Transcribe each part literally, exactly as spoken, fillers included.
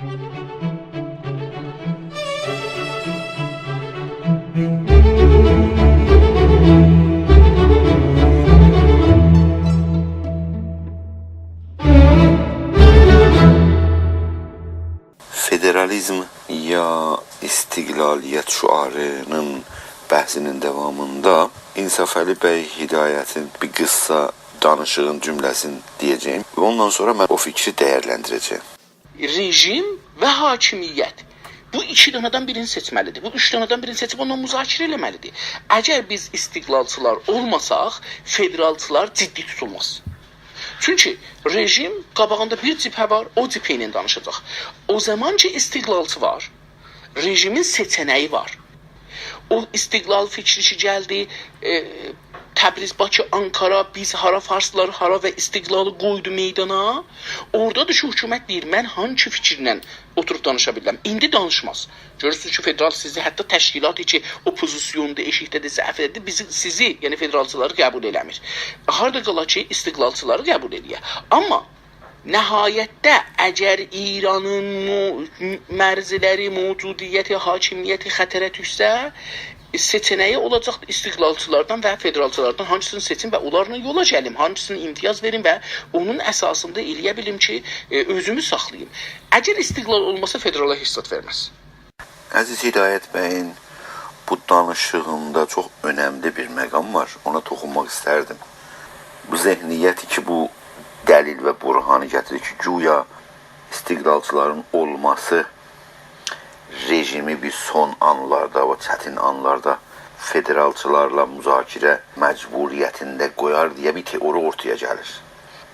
فدرالیزم یا استقلالیت شعاری‌نین بحثی‌نین داوامیندا انصافعلی بی هدایتین بیر قیسا دانیشیغین جمله‌سینی دئیه‌جه‌یم و اوندان سونرا من او فیکری دیرلندیره‌جه‌یم. رژیم و حاکمیت. بو ایکی دانادان بیرینی سئچمه‌لیدیر. بو اوچ دانادان بیرینی سئچیب اوننان مذاکره ائله‌مه‌لیدیر. اگر بیز استقلالچیلار اولماساق، فدرالچیلار جدی توتولماز. چونکی رژیم قاباغیندا بیر جبهه وار، او جبهه ایله دانیشاجاق. او زامان کی، استقلالچی وار، رژیمین سئچه‌نه‌یی وار. او استقلال فیکری کی گلدی، ائ، تبریز، باکی، آنکارا، بیز هارا، فارسلار هارا و استقلالی قویدو میدانا. اورادا دا کی حکومت دئییر: «من هانسی فیکیرله اوتوروب دانیشا بیلرم؟» ایندی دانیشماز. گؤرورسونوز کی، فدرال سیزی، حتی تشکیلات کی اوپوزیسیوندور، ائشیکده‌دیر، ضعیفده‌دیر، بیزی، سیزی، یعنی فدرالچیلاری قبول ائله‌میر. هاردا قالا کی، استقلالچیلاری قبول ائله‌یه. آمما نهایتده، اگر ایرانین مو-، مرزلری، موجودیتی، حاکمیتی خطره دوشسه، سئچه‌نه‌یی اولاجاق استقلالچیلاردان و فدرالچیلاردان هانسینی سئچیم و اونلارلا یولا گلیم، هانسینا امتیاز وئریم و اونون اساسیندا ائله‌یه بیلیم کی، ائ، اؤزومو ساخلاییم. اگر استقلال اولماسا، فدرالا هئچ زاد وئرمز. عزیز هدایت بیین بو دانیشیغیندا چوخ اؤنملی بیر مقام وار. اونا توخونماق ایستردیم. بو ذهنیتی کی، بو دلیل و برهانی گتیریر کی، گویا استقلالچیلارین اولماسی رژیمی بیر سون آنلاردا، او چتین آنلاردا فدرالچیلارلا مذاکره مجبوریتینده قویار دئیه بیر تئوری اورتایا گلیر.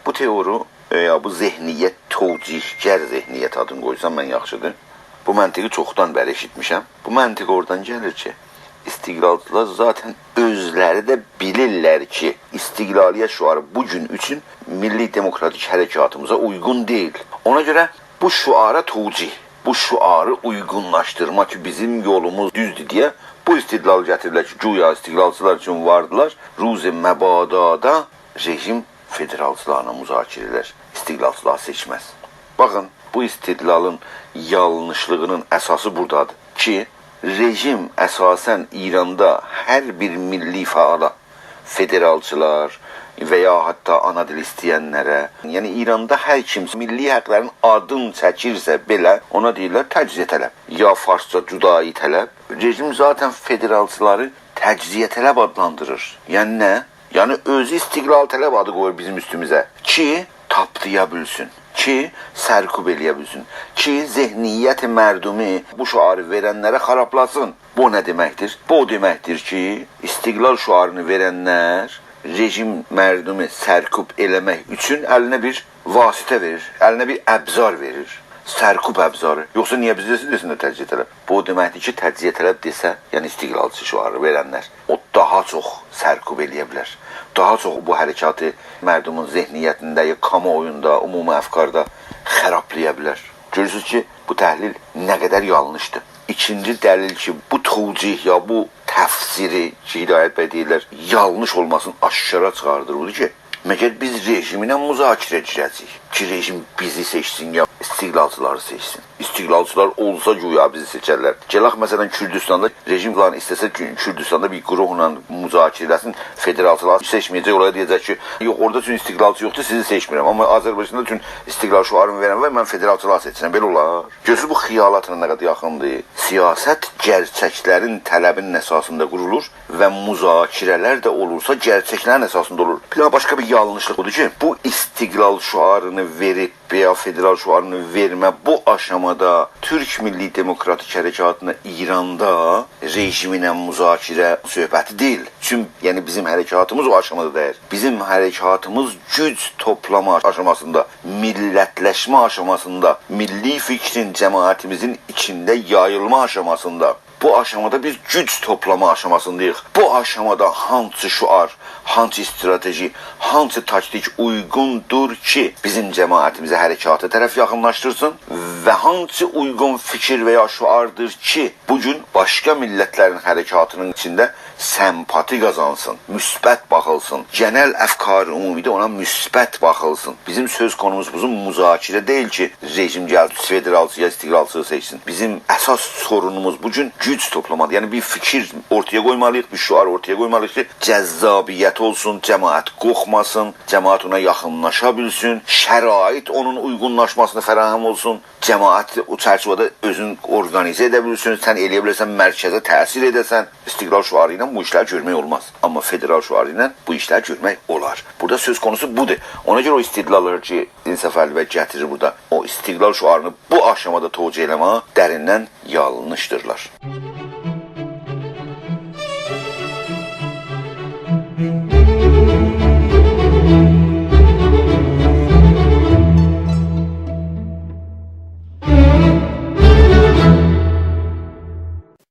بو تئوری، ائ، یا بو ذهنیت، توجیهگر ذهنیت آدینی قویسام من یاخشیدیر. بو منطقی چوخدان بری ائشیتمیشم. بو منطق اورادان گلیر کی، استقلالچیلار ذاتاً اؤزلری ده بیلیرلر کی، استقلالیت شعاری بو گون اوچون میللی دموکراتیک حرکاتیمیزا اویغون دئییل. اونا گؤره بو شعارا توجیه، بو شعاری اویغونلاشدیرما کی، بیزیم یولوموز دوزدور دئیه بو استدلال گتیریرلر کی، گویا استقلالچیلار اوچون واردیلار، روز مبادادا رژیم فدرالچیلارلا مذاکره ائلر، استقلالچیلاری سئچمز. باخین، بو استدلالین یانلیشلیغینین اساسی بورادادیر کی، رژیم اساساً ایراندا هر بیر میللی فعالا، فدرالچیلار و یا حتی آنا دیل ایسته‌ینلره، یعنی ایراندا هر کیم میللی حقلرین آدینی چکیرسه بئله، اونا دئییرلر تجزیه‌طلب، یا فارسجا جدایی‌طلب. رژیم ذاتاً فدرالچیلاری تجزیه‌طلب آدلاندیریر. یعنی نه؟ یعنی اؤزو استقلال‌طلب آدی قویور بیزیم اوستوموزه کی، تاپدایا بیلسین، کی، سرکوب ائله‌یه بیلسین، کی، ذهنیت مردمی، بو شعاری وئرنلره خارابلاسین. بو نه دئمکدیر؟ بو او دئمکدیر کی، استقلال شعارینی وئرنلر رژیم مردمی سرکوب ائله‌مک اوچون الینه بیر واسطه وئریر، الینه بیر ابزار وئریر. سرکوب ابزاری. یوخسا نییه بیزه دئسینلر تجزیه‌طلب؟ بو او دئمکدیر کی، تجزیه‌طلب دئسه، یعنی استقلالچی شعاری وئرنلر، او داها چوخ سرکوب ائله‌یه بیلر. داها چوخ بو حرکاتی مردمون ذهنیتینده، یا کامواویوندا، عمومی افکاردا خارابلایا بیلر. گؤرورسونوز کی، بو تحلیل نه قدر یانلیشدیر. ایکینجی دلیل کی، بو توجیه یا بو تفسیری کی، هدایت بی دئییرلر، یانلیش اولماسینی آشکارا چیخاردیر، بودور کی، مگر بیز رژیمله مذاکره گیره‌جه‌ییک کی، رژیم بیزی سئچسین یا استقلالچیلاری سئچسین؟ استقلالچیلار اولسا گویا بیزی سئچرلر. گلک، مثلا، کوردوستاندا رژیم فلان ایسته‌سه کو-، کوردوستاندا بیر گروهلا مذاکره ائله‌سین، فدرالچیلاری سئچمه‌یه‌جک، اولارا دئیه‌جک کی، یوخ، اورادا چون استقلالچی یوخدور، سیزی سئچمیرم. آمما آذربایجاندا چون استقلال شعارینی وئرن وار، من فدرالچیلاری سئچیرم. بئله اولار؟ گؤرورسونوز، بو خیالاتلا نه قدر یاخیندیر. سیاست گئرچکلرین طلبینین اساسیندا قورولور و مذاکره‌لر ده اولورسا، گئرچکلرین اساسیندا اولور. بیر داها باشقا بیر یانلیشلیق بودور کی، بو استقلال شعارینی وئریب و یا فدرال شعارینی وئرمه بو آشامادا تورک میللی دموکراتیک حرکاتینا ایراندا رژیمله مذاکره صحبتی دئییل. چون، یعنی، بیزیم حرکاتیمیز او آشامادا دئییل. بیزیم حرکاتیمیز گوج توپلاما آشاماسیندا، میللتلشمه آشاماسیندا، میللی فیکرین جماعتیمیزین ایچینده یاییلما آشاماسیندا. بو آشامادا بیز گوج توپلاما آشاماسینداییق. بو آشامادا هانسی شعار، هانسی استراتژی، هانسی تاکتیک اویغوندور کی، بیزیم جماعتیمیزی حرکاتا طرف یاخینلاشدیرسین و هانسی اویغون فیکیر و یا شعاردیر کی، بو گون باشقا میللتلرین حرکاتینین ایچینده سمپاتی قازانسین، مثبت باخیلسین، گئنل افکار عمومی‌ده اونا مثبت باخیلسین. بیزیم سؤز قونوموز بو مذاکره دئییل کی، رژیم گلسین، فدرالچی یا استقلالچی سئچسین. بیزیم اساس سورونوموز بو گون گوج توپلامادیر. یعنی بیر فیکیر اورتایا قویمالی‌ییق، بیر شعار اورتایا قویمالی‌ییق کی، جذابیت اولسون، جماعت قورخماسین، جماعت اونا یاخینلاشا بیلسین، شرایط اونون اویغونلاشماسینا فراهم اولسون. جماعت او چرچیوه‌ده اؤزون اورقانیزه ائده بیلسین، سن ائلیه بیلرسن مرکزه تأثیر ائده‌سن. استقلال شعاری ایله بو ایشلری گؤرمک اولماز. آمما فدرال شعاری ایله بو ایشلری گؤرمک اولار. بورادا سؤز قونوسو بودور. اونا گؤره او استدلاللار کی، انصافعلی بی گتیریر بورادا، او استقلال شعارینی بو آشامادا توجیه ائله‌مه‌یه دریندن یانلیشدیرلار.